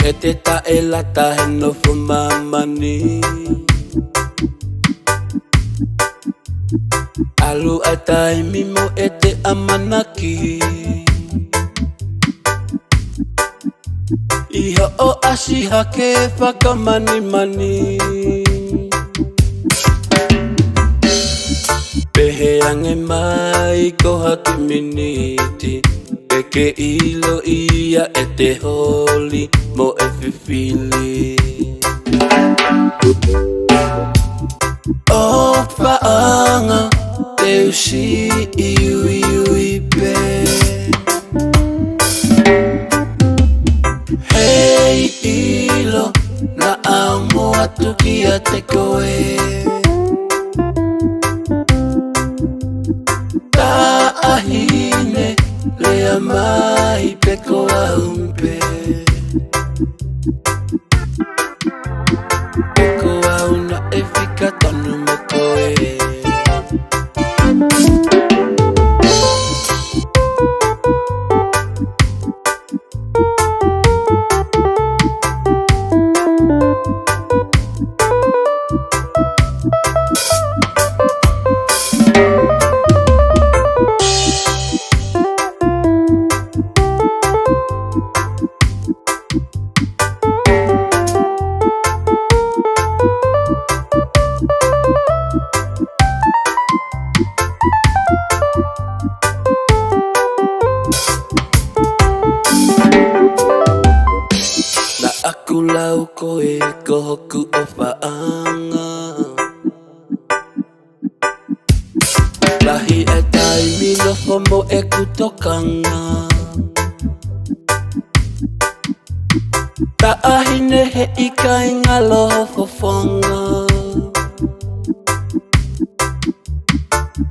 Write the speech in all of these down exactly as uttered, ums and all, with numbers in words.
ʻEte taʻelata he nofo māmani. ʻAlu ʻa e taimi mo ʻete ʻamanaki. ʻI hoʻo ʻasi hake fakamanimani. Pehē ange mai ko ha kiʻi miniti. Ke ke ʻilo ia ʻete holi mo e fifili. ʻOfaʻanga te u siʻi uiui pē. Heiʻilo naʻa mo atu kiate koe. Taʻahine, lea mai pe ko au pē. Pe ko au naʻe fika tonu mo koe. Naʻa ku lau koe ko hoku ʻofaʻanga. Lahi e taimi nofo mo ʻeku tokanga. Taʻahine he ʻikai ngalo ho fofonga.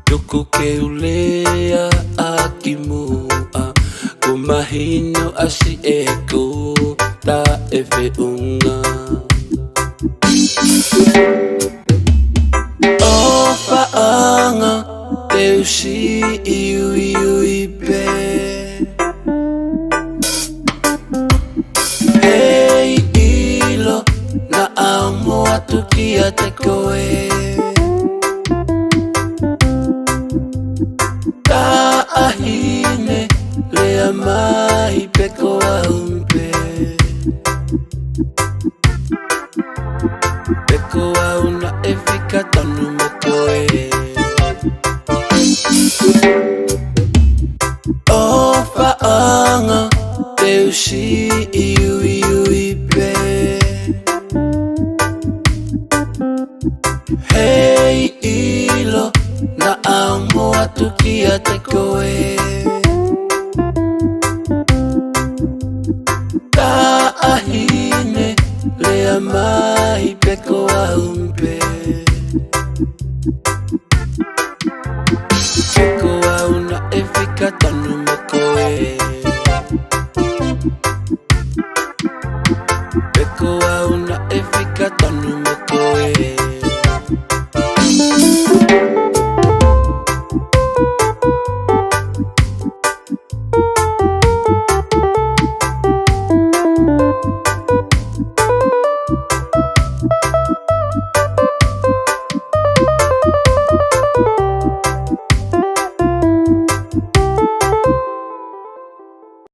Tuku ke u lea ʻaki muʻa, kuo mahino ʻasi ʻeku taʻefeʻunga. ʻOfaʻanga te u siʻi uiui pē. Heiʻilo naʻa mo atu kiate koe. Taʻahine, lea mai pe ko au pē. Pe ko au naʻe fika tonu mo koe. ʻOfaʻanga te u siʻi uiui pē. Heiʻilo naʻa mo atu kiate koe. Taʻahine, lea mai pe ko au pē. Pe ko au naʻe fika tonu mo koe. Pe ko au naʻe fika tonu